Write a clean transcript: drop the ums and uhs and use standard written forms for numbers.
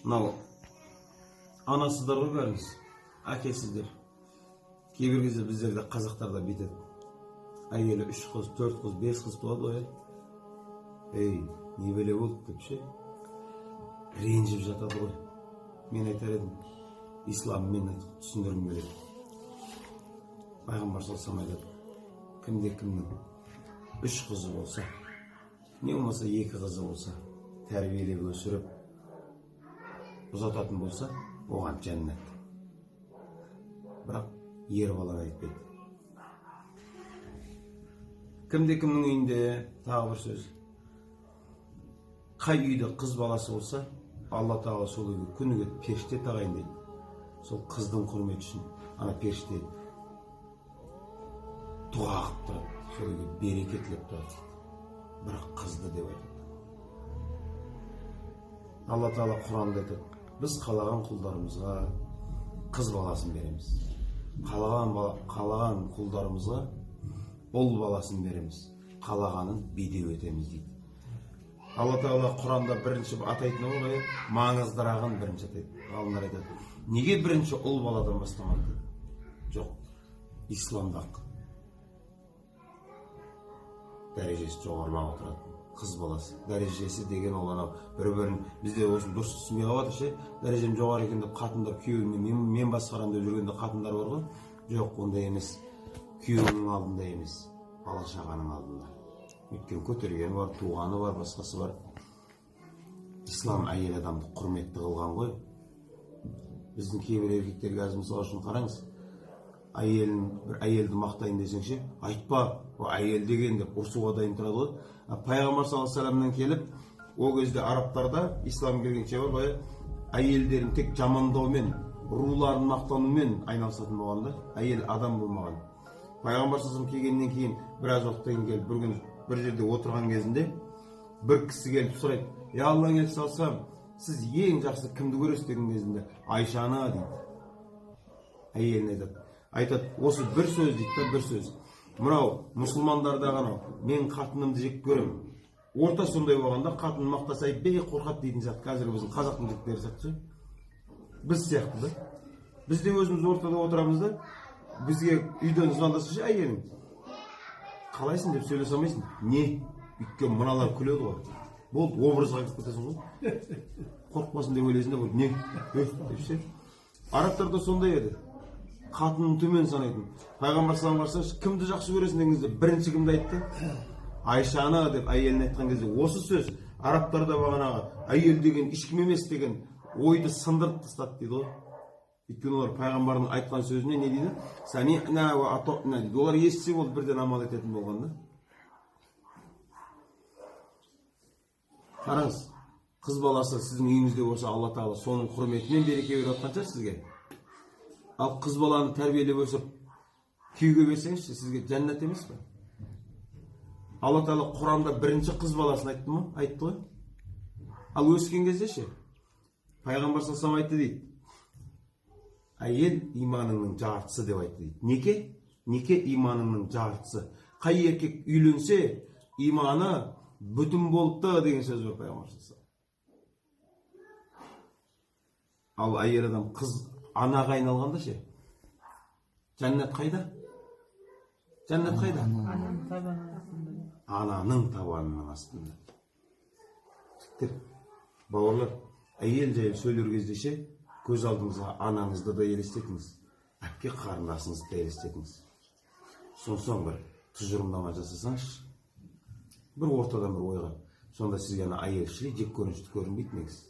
Мынау анасыздар ғой бәріңіз, әкесіздер. Кейбір кезде біздерде қазақтарда бүйтеді. Әйелі 3 қыз, 4 қыз, 5 қыз туады ғой. Ей, не бәле болды деп ше. Ренжіп жатады ғой. Мен айтар едім, исламмен түсіндіргім келеді. Пайғамбар саллаллаху алейхи айтады, кімде кімнің 3 қызы болса, не болмаса 2 қызы болса, тәрбиелеп өсіріп ұзататын болса, оған жәннат. Бірақ ер баланы айтпайды. Кімде кімнің үйінде, тағы бір сөз, қай үйде қыз баласы болса, Алла тағала сол үйге күніге періште тағайындайды. Сол қыздың құрметі үшін ана періште дұға қылып тұрады, сол үйге береке тілеп тұрады. Бірақ қызды деп айтады. Алла тағала Құранда айтады, біз қалаған құлдарымызға қыз баласын береміз, қалаған құлдарымызға ұл баласын береміз, қалағанын бедеу етеміз дейді. Алла тағала Құранда бірінші атайтыны ғой, маңыздырағын бірінші атайды. Ғалымдар айтады, неге бірінші ұл баладан бастамады дейді. Жоқ, исламда дәрежесі жоғарылап отырады қыз баласы. Дәрежесі деген ол анау бір-бірін бізде осыны дұрыс түсінбей қалып жатыр ше, дәрежем жоғары екен деп қатындар күйеуіме мен басқарамын деп жүргенде қатындар бар ғой. Жоқ, ондай емес. Күйеуінің алдында емес, бала шағаның алдында. Өйткені көтергені бар, туғаны бар, басқасы бар. Ислам әйел адамды құрметті қылған ғой. Біздің кейбір еркектерге қазір мысал үшін қараңыз, әйелін, бір әйелді мақтайын десең ше, айтпа, о әйел деген деп ұрсуға дайын тұрады ғой. Пайғамбар саллаллаху алейхи вассаламнан келіп, ол кезде арабтарда ислам келгенше бар ғой, әйелдерін тек жамандаумен, руларын мақтанумен айналысатын болған да, әйел адам болмаған. Пайғамбар саллаллаху алейхи вассалам келгеннен кейін біраз уақыттан кейін келіп, бір күн бір жерде отырған кезінде бір кісі келіп сұрайды, я Алланың елшісі саллаллаху алейхи вассалам, сіз ең жақсы кімді көресіз деген кезінде, Айшаны дейді. Әйеліне айтады. Айтады, осы бір сөз дейді да, бір сөз. Мынау мұсылмандардағы анау, мен қатынымды жек көремін. Орта сондай болғанда қатын мақтаса, бей қорқады дейтін сияқты, қазіргі біздің қазақтың жігіттері сияқты ше. Біз сияқты да. Біз де өзіміз ортада отырамыз да, бізге үйден звондаса ше әйелің, қалайсың деп сөйлесе алмайсың. Не? Өйткені мыналар күледі ғой. Болды, образға кіріп кетесің ғой. Қорықпасын деп ойлайсың да, болды, не? Деп ше. Арабтарда сондай еді. Қатынын төмен санайтын. Пайғамбар саллаллаху алейхи вассалам кімді жақсы көресің деген кезде бірінші кімді айтты? Айшаны деп әйеліне айтқан кезде осы сөз арабтарда бағанағы әйел деген ешкім емес деген ойды сындырып тастады дейді ғой. Өйткені олар пайғамбардың айтқан сөзіне не дейді? Сами'на уа ата'на дейді. Олар естісе болды бірден амал ететін болған да. Қараңыз, қыз баласы сіздің үйіңізде болса, Алла тағала соның құрметімен береке беріп жатқан шығар сізге. Ал қыз баланы тәрбиелеп өсіріп күйеуге берсеңізші, сізге жәннат емес пе? Алла тағала Құранда бірінші қыз баласын айтты ма? Айтты ғой. Ал өскен кезде ше? Пайғамбар саллаллаху алейхи вассалам айтты дейді. Әйел иманыңның жартысы деп айтты дейді. Неке? Неке иманыңның жартысы. Қай еркек үйленсе, иманы бүтін болыпты деген сөз бар пайғамбар саллаллаху алейхи вассалам. Ал әйел адам қыз анаға айналғанда ше? Жәннат қайда? Жәннат қайда? Ананың табанының астында. Ананың табанының астында. Жігіттер, бауырлар, әйел жайлы сөйлер кезде ше, көз алдыңызға анаңызды да елестетіңіз, әпке қарындасыңызды да елестетіңіз. Сонсоң бір тұжырымдама жасасаңызшы, бір ортадан бір ойға. Сонда сізге ана әйел шіли жек көрінішті көрінбейді негізі.